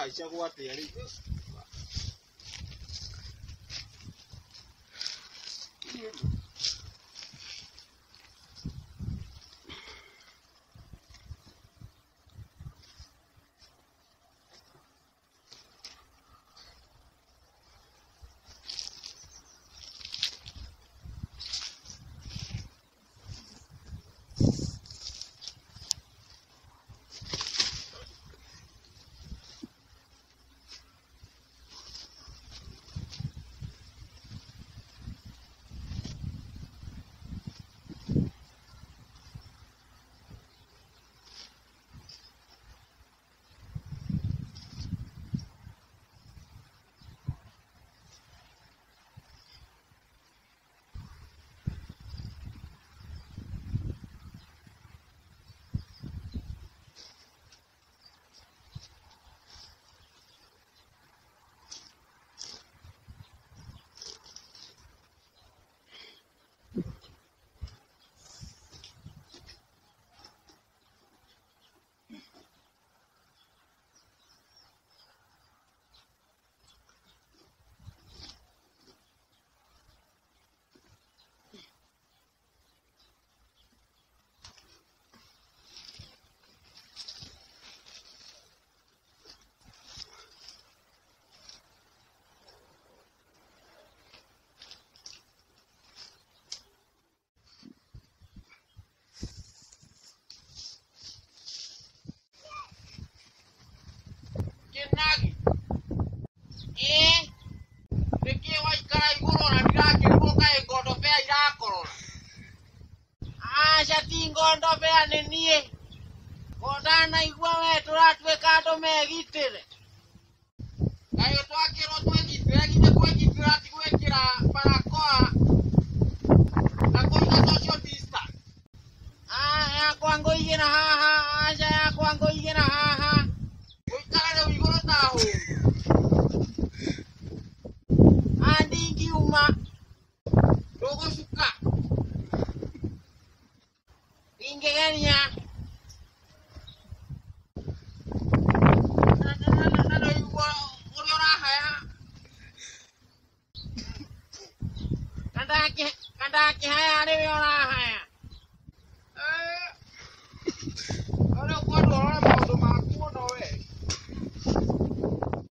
Ĩrahaicagwo atĩa rĩu? Kĩnagi ĩĩ nĩkĩĩ waikara igũrũ na ndirakĩrigwo kaĩ ngondobea irakorora? Aca ti ngondobea nĩ niĩ. Ko ndanaigua we tũratuĩka andũ megitĩre. Kaĩ twakĩrwo twĩgitĩre githĩ kwĩgitĩra ti gwĩkĩra barakoa na kũiga social distance? Yakwa ngũigĩra haha, aca yakwa ngũigĩra haha. Gũikara rĩu igũrũ ta hũngũ. Ndingiuma ndũgũcuka ndingĩgeria na ndũigua ũrĩa ũrahaya na ndakĩhaya rĩrĩa ũrahaya.